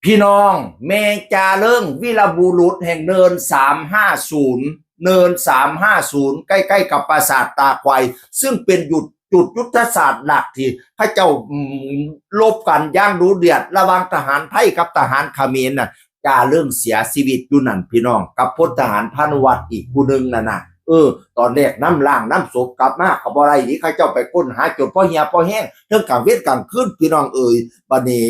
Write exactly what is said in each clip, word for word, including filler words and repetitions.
พี่น้อง แม่จาเริง วีรบุรุษแห่งเนินสามห้าศูนย์ เนินสามห้าศูนย์ ใกล้ๆกับปราสาทตาควาย ซึ่งเป็นจุดจุดยุทธศาสตร์หลักที่เขาเจ้า อืม รบกันอย่างดุเดือดระหว่างทหารไทยกับทหารเขมรน่ะ จาเริงเสียชีวิตอยู่นั่นพี่น้อง กับพลทหารพานุวัฒน์อีกผู้หนึ่งนั่นน่ะ เออ ตอนแรกนำร่างนำศพกลับมาก็บ่ได้นี่ เขาเจ้าไปค้นหาจนพอเหี่ยวพอแห้ง เทิงกลางเว็นกลางคืนพี่น้องเอ๋ย บัดนี้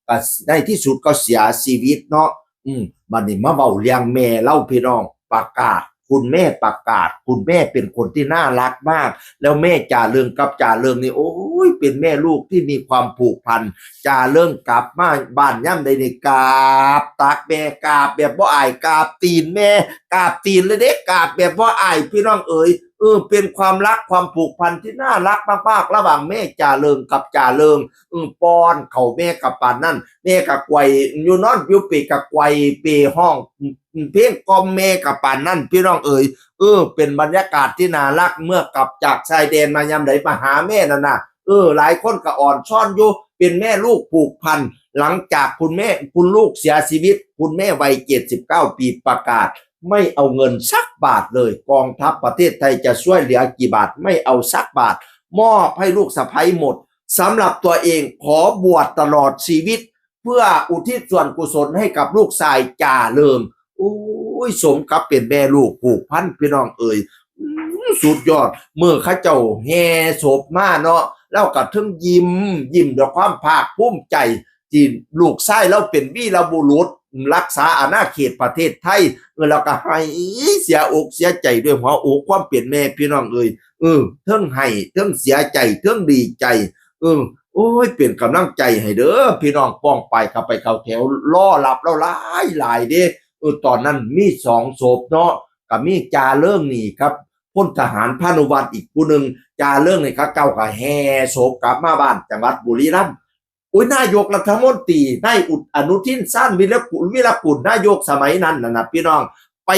ก็ในที่สุดก็เสียชีวิตเนาะ อืม บัดนี้มาเว้าเรื่องแม่เล่าพี่น้อง ประกาศ คุณแม่ประกาศ คุณแม่เป็นคนที่น่ารักมาก แล้วแม่จาเริงกับจาเริงนี่ โอ้ย เป็นแม่ลูกที่มีความผูกพัน จาเริงกลับมาบ้านย่ำใดนี่กราบตักแม่ กราบแบบบ่อาย กราบตีนแม่ กราบตีนเลยเด้ กราบแบบบ่อายพี่น้องเอ๋ย เออ เป็นความรักความผูกพันที่น่ารักมากๆ ระหว่างแม่จาเริงกับจาเริง เออ ป้อนเขาแม่กับปานนั่น แม่กับไกวอยู่นอนอยู่เปกับไกวเปห้อง อืม เพลงกล่อมแม่กับปานนั่นพี่น้องเอ๋ย เออ เป็นบรรยากาศที่น่ารัก เมื่อกลับจากชายแดนมายามใดมาหาแม่นั่นน่ะ เออ หลายคนก็อ่อนช้อนอยู่ เป็นแม่ลูกผูกพัน หลังจากคุณแม่ คุณลูกเสียชีวิต คุณแม่วัยเจ็ดสิบเก้าปีประกาศ ไม่เอาเงินสักบาทเลย กองทัพประเทศไทยจะช่วยเหลือกี่บาท ไม่เอาสักบาท มอบให้ลูกสะใภ้หมด สำหรับตัวเองขอบวชตลอดชีวิต เพื่ออุทิศส่วนกุศลให้กับลูกชายจาเริง โอ้ย สมกับเป็นแม่ลูกผูกพันพี่น้องเอ๋ย อืม สุดยอด เมื่อเขาเจ้าแห่ศพมาเนาะ แล้วก็เทิงยิ้ม ยิ้มด้วยความภาคภูมิใจ ที่ลูกชายเราเป็นวีรบุรุษ รักษาอาณาเขตประเทศไทย เออ แล้วก็ให้เสียอกเสียใจด้วยหัวอกความเป็นแม่พี่น้องเอ๋ย เออ เทิงให้ เทิงเสียใจ เทิงดีใจ เออ โอ้ย เป็นกำลังใจให้เด้อพี่น้อง ป้องไปเข้าไปเข้าแถวรอรับเราหลายหลายเด้ เออ ตอนนั้นมีสองศพเนาะ ก็มีจาเริงนี่ครับ พลทหารพานุวัฒน์อีกผู้หนึ่ง จาเริงนี่เขาเจ้าก็แห่ศพกลับมาบ้านจังหวัดบุรีรัมย์ โอ้ย นายกรัฐมนตรี นายอุด อนุทิน ชาญวีรกูล วีรกูล นายกสมัยนั้นน่ะนะพี่น้อง ไป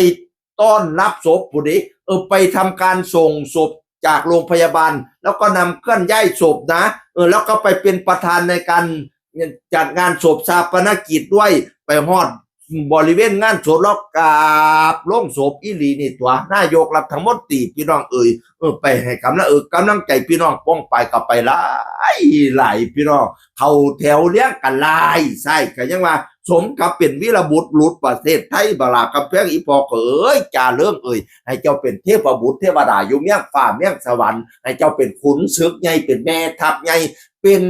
ต้อนรับศพผู้นี้ เออ ไปทำการส่งศพจากโรงพยาบาล แล้วก็นำเคลื่อนย้ายศพนะ เออ แล้วก็ไปเป็นประธานในการจัดงานศพฌาปนกิจด้วย ไปฮอดบริเวณงานศพแล้วกราบลงศพอีหลีนี่ตัวนายกรัฐมนตรีพี่น้องเอ๋ย เออ ไปให้กำลัง เออ กำลังใจพี่น้องป้องไปก็ไปหลายหลายพี่น้อง เข้าแถวเรียงกันหลาย ใช่ ก็ยังว่าสมกับเป็นวีรบุรุษประเทศไทย บาลากำแพงอีพอเอ๋ย จาเริงเอ๋ย ให้เจ้าเป็นเทพบุตรเทวดาอยู่เมืองฟ้าเมืองสวรรค์ ให้เจ้าเป็นขุนศึกใหญ่ เป็นแม่ทัพใหญ่ เป็น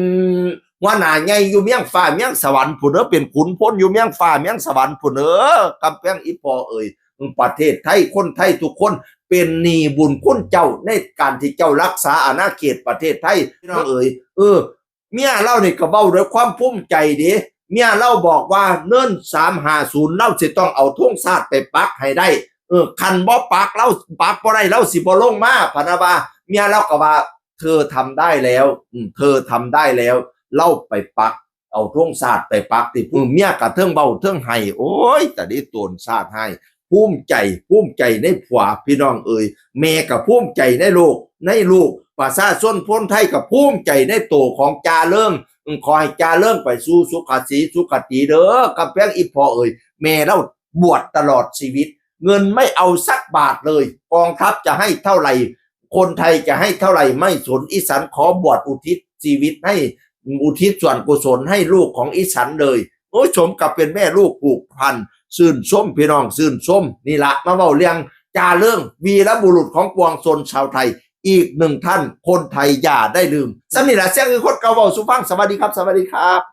หัวหน้าใหญ่อยู่เมืองฟ้าเมืองสวรรค์พุ้นเด้อ เป็นขุนพลอยู่เมืองฟ้าเมืองสวรรค์พุ้นเด้อกำแพงอีพอเอ๋ย ประเทศไทย คนไทยทุกคนเป็นหนี้บุญคุณเจ้าในการที่เจ้ารักษาอาณาเขตประเทศไทยพี่น้องเอ๋ย เออ เมียเล่านี่ก็เว้าด้วยความภูมิใจเด้ เมียเล่าบอกว่าเนินสามห้าศูนย์เล่าสิต้องเอาธงชาติไปปักให้ได้ เออ คันบ่ปักเล่า ปักบ่ได้เล่าสิบ่ลงมา พะนะว่า เมียเล่าก็ว่า เธอทำได้แล้ว อืม เธอทำได้แล้ว เล่าไปปัก เอาธงชาติไปปักที่พุ้น เมียก็เทิงเว้าเทิงไห้ โอ้ย ตะดิโตนชาติให้ ภูมิใจ ภูมิใจในผัวพี่น้องเอ๋ย แม่ก็ภูมิใจในลูก ในลูก ประชาชนคนไทยก็ภูมิใจในโตของจาเริง อืม ขอให้จาเริงไปสู่สุขติสุขติเด้อกำแพงอีพอเอ๋ย แม่เล่าบวชตลอดชีวิต เงินไม่เอาสักบาทเลย กองทัพจะให้เท่าไหร่ คนไทยจะให้เท่าไหร่ไม่สน อีฉันขอบวชอุทิศชีวิตให้ อุทิศส่วนกุศลให้ลูกของอีฉันเลย โอ้ย สมกับเป็นแม่ลูกผูกพัน ชื่นชมพี่น้อง ชื่นชม นี่ละมาเว้าเรื่องจาเริง วีรบุรุษของปวงชนชาวไทย อีกหนึ่งท่าน คนไทยอย่าได้ลืม ส่ำนี่ละ เสียงคือคนเก่าเว้าสู่ฟัง สวัสดีครับ สวัสดีครับ